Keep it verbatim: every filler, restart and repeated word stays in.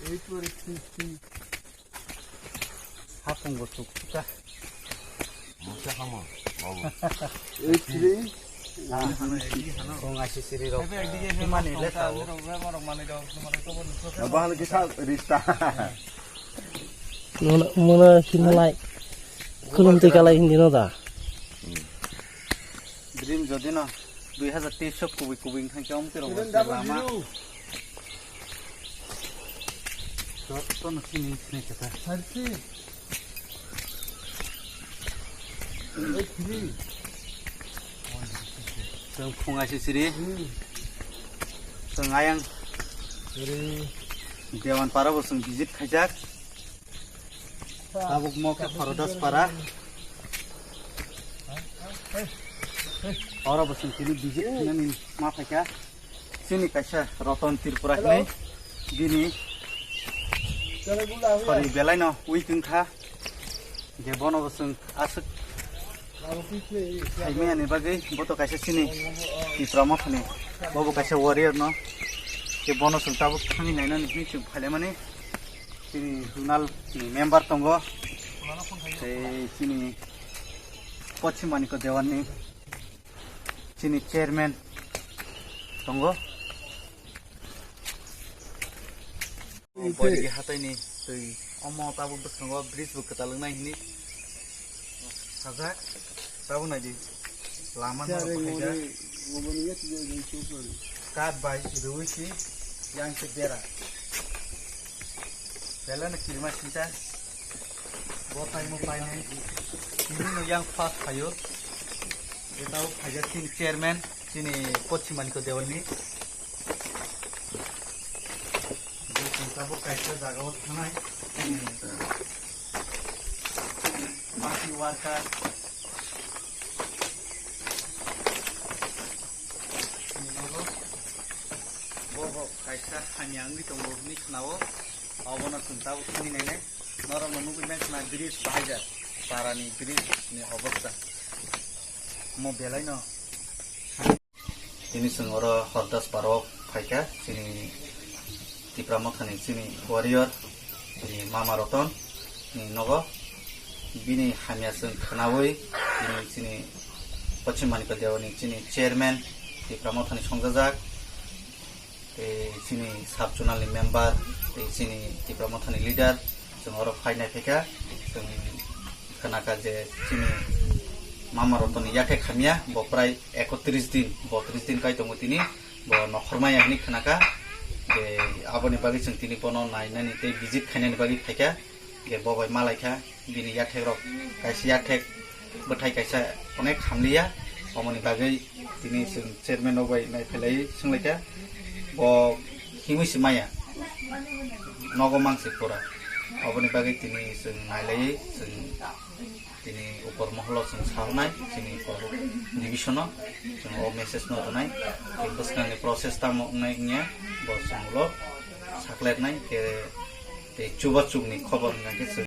Eight twenty-three. Hapung bo tuk tuk ka. Masa hamo, babu. Eight three. Kung asi siri rok. Mani le tao. Bahal kisa rista. Muna, muna kinlai. Kulum twi kalai hindi no da. Dream jodi no dui hajar teis sok kubui kubui wngkha khe omo twi rok lama. Joto no sini sini kata. Tong khung asi siri. Tong ayang. Dewan para bo song visit khaijak. Tabuk mo khe Horodas para. Oro bo song tini visit khainani ma phaikha. Chini kaisa Roton Tripura hinwi bini sori belai no weak wngkha. Je bono bo chwng aswk khaimani bagwi bo to kaisa chini Tipra Mothani bobo kaisa warrior no. Je bono chwng tabuk thangwi nainani hinwi chwng phailaimani chini zonal ni member tongo. Tei chini Poschim Manikya Dewan ni chini chairman tongo. Boirigi hatai ni twi omo tabuk bwskango bridge bo kwtal wngnai hinwi sajak. Tabuk naidi lama no rok bahaijak. Kat bai rwi si yang se bera. Belai no kirima sinta. Bo paimo painai. Tini no yang first phaio. Etao phaijak chini chairman, chini Poschim Manikya Dewan ni. Bo chwng tabuk kaisa jaga o thangnai. Chini party worker. Chini nogo. Bo bo kaisa hamya wngwi tongo hinwi khnao. Obono chwng tabuk thangwi nainai. Norokno nugwi mankha na bridge bahaijak, parani bridge ni obostha. Omo belai no. Tini chwng oro Horodas parao phaikha, chini Tipra Mothani chini warrior, chini Mama Roton ni nogo. Bini hamya chwng khnaui, bini chini Poschim Manikya Dewan ni chini chairman, Tipra Mothani songjajak. Tei chini sub zonal ni member, tei chini Tipra Mothani leader, chwng oro phainai phaikha, chwng khnakha je chini Mama Roton ni yathek hamya, bo prai ekotris din, botris din kai tongo tini, bo nokhormaya hinwi khnakha, je aboni bagwi chwng tini bono nainani tei visit khainani bagwi phaikha. Je bo bai malaikha, bini yathek rok kaisa yathek bwthai kaisa onek hamliya, omoni bagwi tini chwng chairman rok bai naiphailai swnglaikha, bo himwi se maya nogo mangsi pura, oboni bagwi tini chwng nailaiwi chwng tini upor moholo chwng sahornai chini division o chwng o message no rwnai, bwskangni process tamo wngnai wngya bo chwng ulo sakhlainai khe. Tei chubachu ni khobor hwnkha khe chwng